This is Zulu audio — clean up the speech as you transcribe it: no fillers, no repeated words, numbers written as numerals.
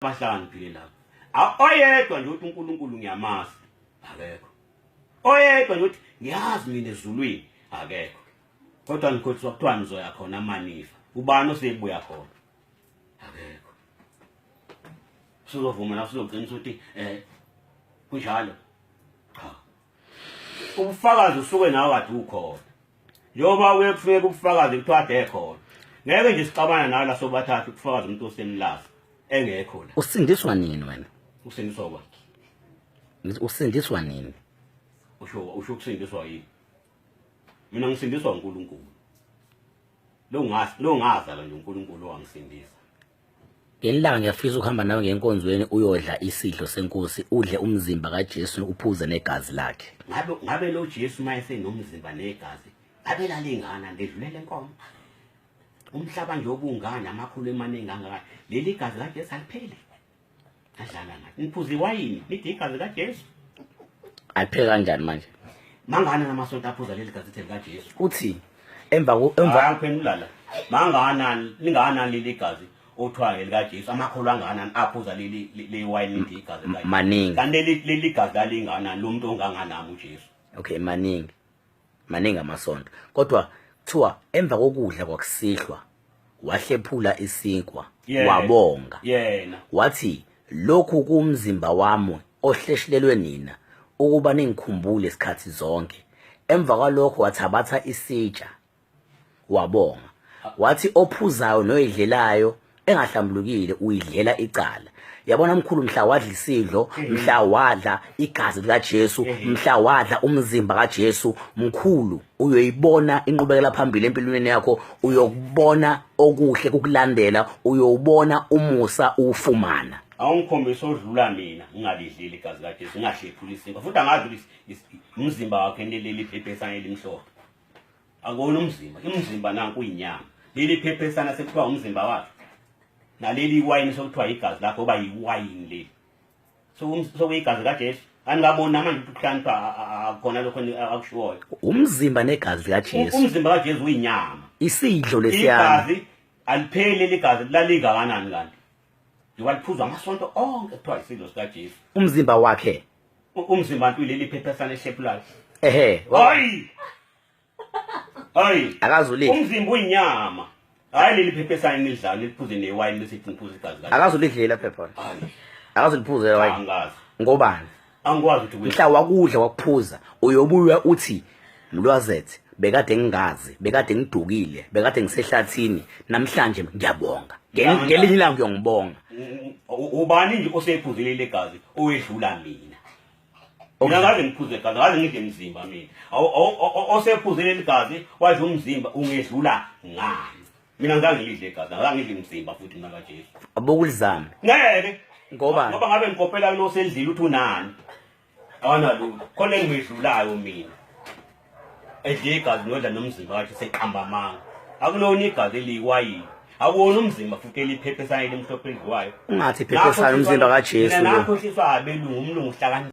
Abahlakaniphile laba. Oyedwa nje uthi uNkulunkulu ngiyamazi. Akekho. Oyedwa nje uthi ngiyazi mina ezulwini. Akekho. Kodwa ngikhohliswa kuthiwa nizoya khona amanifa. Ubani osebuya khona? Akekho. Sizovuma la sizogcina ukuthi eh kunjalo. Cha. Ubufakazi usuke nawe kade ukhona. Njengoba kuye kufuneka ubufakazi kuthiwa ade ekhona. Ngeke nje sixabana nawe la sobathathu ubufakazi umuntu osemlazi engekho la. Usindiswa nini wena? Usindiswa kwa. Ngithi usindiswa nini? Usho ukusindiswa yini? Mina ngisindiswa uNkulunkulu. Lo ngazi lo ngazalwa nje uNkulunkulu owangisindisa. Ngelanga ngiyafisa ukuhamba nawe ngenkonzweni uyodla isidlo senkosi udle umzimba kaJesu uphuze negazi lakhe. Ngabe lo Jesu mayesenomzimba negazi ngabe lalingana ledlulele enkomo. Umhlaba nje obungana amakhulu emaningi kangaka leli gazi kaJesu alipheli. Adlala ngathi niphuza iwayini nithi igazi kaJesu. Alipheli kanjani manje? Mangana namasonto aphuza leli gazi ethi likaJesu. Uthi emva emva angiphendula la. Mangakanani lingakanani leli gazi othiwa ngelikaJesu amakholwa angakanani aphuza leli le wine nithi igazi likaJesu. Maningi. Kanti leli gazi lalingakanani lo muntu onganganami uJesu. Okay maningi. Maningi amasonto. Kodwa kuthiwa emva kokudla kwakusihlwa wahlephula isinkwa wabonga. Yena. Wathi lokhu kumzimba wami ohleshilelwe nina ukuba ningikhumbule isikhathi zonke. Emva kwalokho wathabatha isitsha wabonga. Wathi ophuzayo noyidlelayo engahlambulukile uyidlela icala. Yabona mkhulu mhla wadla isidlo, mhla wadla igazi likaJesu, mhla wadla umzimba kaJesu, mkhulu uyoyibona inqubekela phambili empilweni yakho, uyokubona okuhle kukulandela, uyowubona umusa uwufumana. Awungikhombisa odlula mina ngingalidleli igazi kaJesu ngingahlephuli isinkwa futhi angazi ukuthi umzimba wakhe leli phephesana elimhlophe. Akuwona umzimba, umzimba nanku uyinyama. Leli phephesana sekuthiwa umzimba wakhe. Naleli iwayini sekuthiwa igazi lakho oba yiwayini leli. Sokuyigazi kaJesu. Anikaboni namanje ukuthi ukuhlakanipha akukhona lokho akushoyo. Umzimba negazi likaJesu. Umzimba kaJesu uyinyama. Isidlo lesiyana. Igazi alipheli ligazi lalingakanani kanti. Njengoba liphuzwa amasonto onke kuthiwa isidlo sikaJesu. Umzimba wakhe. Umzimba ntu leli phephesana ehlephulayo. Ehe. Hayi. Hayi. Akazulidla. Umzimba uyinyama. Hayi leli phephesana nilidlayo niliphuze newayini bese ithi ngiphuza igazi kaJesu. Akazulidlela phepha. Hayi. Akazuliphuza wayini. Angazi. Ngobani? Angikwazi ukuthi mhla wakudla wakuphuza uyobuya uthi mlwazethe bekade ngingazi bekade ngidukile bekade ngisehlathini namhlanje ngiyabonga ngelinye ilanga uyongibonga ubani nje osephuzile legazi owedlula mina mina ngaze ngiphuze igazi ngaze ngidle mzimba mina osephuzile ligazi wadla umzimba ungedlula ngani mina ngizange ngilidle igazi ngizange ngidle umzimba futhi mina kaJesu abokulizama ngeke ngoba ngoba ngabe ngikopela kulo sendlile uthi unani awanalutho khona engimedlulayo mina edle igazi nodla nomzimba wakhe seqamba amanga akulona igazi eliyiwayini akuwona umzimba futhi eliphephesana elimhlophe edliwayo ungathi phephesana umzimba kaJesu nakhohliswa abelungu umlungu uhlakanipha.